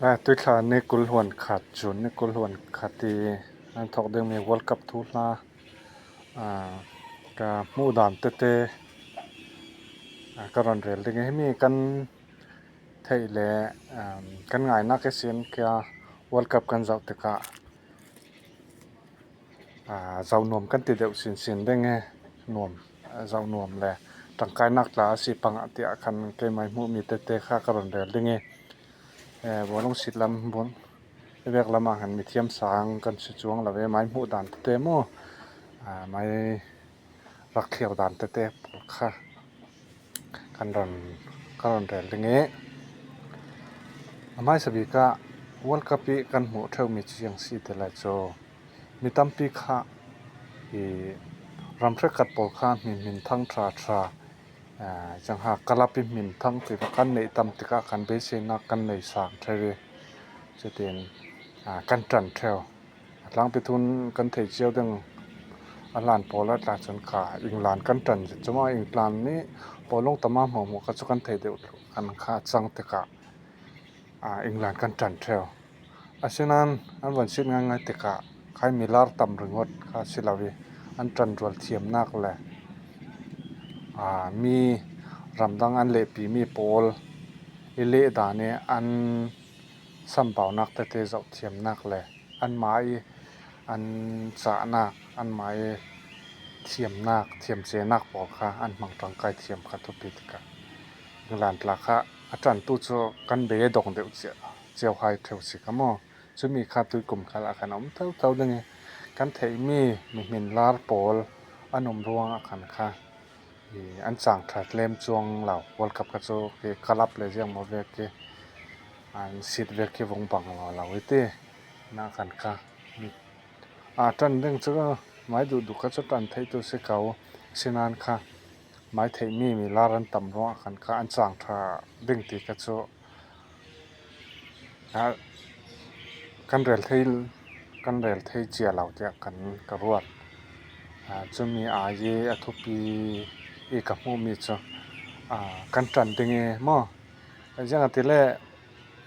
ລະຕຸຍທານິກຸນຫວນຂາດຈຸນ ນິກຸນຫວນຂາດຕີ ອັນຖອກເດີງມີ World Cup ທຸລາ ອາ ກະໝູ່ດ່ານເຕເຕ ອາ ກະຣອນເຣລດິງເຮມີກັນ ໄທແລ ອາ ກັນງ່າຍນັກເອເຊຍນກະ World Cup ກັນເຈົ້າເຕກະ ອາ ເຈົ້ານວມກັນຕິເດວຊິນຊິນເດ້ງເນວມ ເຈົ້ານວມແລ ຕັ້ງກາຍນັກລາຊິປັງອະຕິອະຄັນເກໄມໝູ່ມີເຕເຕຄາກະຣອນເຣລດິງເອ ບໍ່ລົງສິດລຳບຸນ ແວກລະມາຫັນມີທຽມສາງກັນຊິຈວງລະເວໄມໝູ່ດ່ານເຕເຕໝູ່ ອາ ໄມ ລັກຂຽວດ່ານແຕ່ໆ ປອດຄາ ຄັນດອນ ຄັນດອນແດນເລງເອ ອາໄມສະບີກະ ວັນກະປິກັນໂຫເທີວມີຈຽງຊີເຕລາໂຈ ມີຕຳປີຄະ ອີ ຣຳເທຣກັດໂປຄາ ມີມິນທັງທຣາທຣາ ອາ ຈັງຫາກະລະປິມິນທັງຕິລະກັນເນຕຳຕິກະຄັນເບເຊນາກັນເນສາງເທເວ ຈະເຕັນ ອາ ກັນຕັນເທວ ລາງໄປທຶນກັນເທຈຽວດຶງອາລານໂປລະຕາຊົນກາ ອິງລານກັນຕັນຈະມາອິງລານນີ້ ໂປລົງຕະມາຫົວໝູກະຈຸກັນເທເດວອັນຄາຈັງເຕກະ ອາ ອິງລານກັນຕັນເທວ ອາເຊນານ ອັນວັນຊິດງາຍໆເຕກະ ຄາຍມີລາດຕຳລຶງອດຄາຊິລາເວ ອັນຕັນດວນທຽມນັກແລ ອາ ມີລຳດັງອັນເລປີມີໂປລ ອີເລດາເນ ອັນ ສຳເບົານັກແຕ່ເຕເຈົ້າທຽມນັກແລ ອັນໝາຍ ອັນສະນາກ ອັນໝາຍທຽມນາກ ທຽມເຈນາກປອກຄະ ອັນມັງຕັງກາຍທຽມຄະທຸປິດກະ ງລານຕລາຄະ ອາຈານຕູໂຈກັນເບດົງເດວເຈ ເຈວໄຮເທວຊິກະມໍ ຈຸມີຄາຕຸຍກຸມຄະລະຄະນອມເທົ່າເທົ່າເດີງ ກັນເທມີ ມີມິນລາຣໂປລ ອານົມລວງອາຄັນຄະ ອີ ອັນຈາງທາດເລມຈວງລາວ World Cup ກະໂຈເກກະລັບເລຍຽງມາເວກເກ ອັນສິດເວກເກວົງບັງລາວລາວເວເຕ ນາຄັນຄະ ອາ ຕັນເດ້ງເຈ ມາຍດຸດຸກະໂຈຕັນໄທໂຕເຊເກົາ ເຊນານຄະ ມາຍໄທມີມີລາຣັນຕຳຣວອາຄັນຄະ ອັນຈາງທາເດ້ງຕີກະໂຈ ກະ ກັນເຣລໄທ ກັນເຣລໄທເຈຍລາວເຈຍກັນກະຣວດ ອາ ຈະມີອາເຢອະທຸປີ ເອກະໝູມີຈະ ອາ ກັນຕັນເດງເອມໍ ອາ ຈັ່ງອາຕິແລ ເອ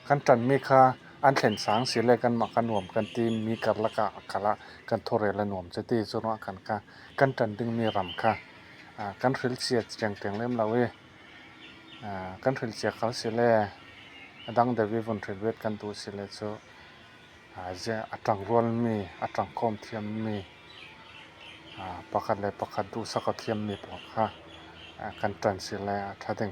ກັນຕັນມີຄາ ອັນແຂນສາງຊິແລກັນມາກັນຫວມກັນຕີມີກັນລະກະກະລະກັນໂທເຣລະນວມຈະຕີຈຸນວະກັນຄາ ກັນຕັນດຶງມີຣຳຄາ ອາ ກັນເຣລເຊຍແຈງແຕງເລັມລາເວ ອາ ກັນເທຣນເຊຍເຂົາຊິແລ ອາ ດັງເດວິວົນເທຣນເວດກັນຕູຊິແລໂຊ ອາ ເຊຍ ອາຕຣັງຣວນມີ ອາຕຣັງຄອມທຽມມີ ອາ ປະຄັນແລ ປະຄັນຕູສະເຂົາທຽມມີປອກຄະ ອາ ກັນຕັນຊິແລ ອາ ທາເດັງ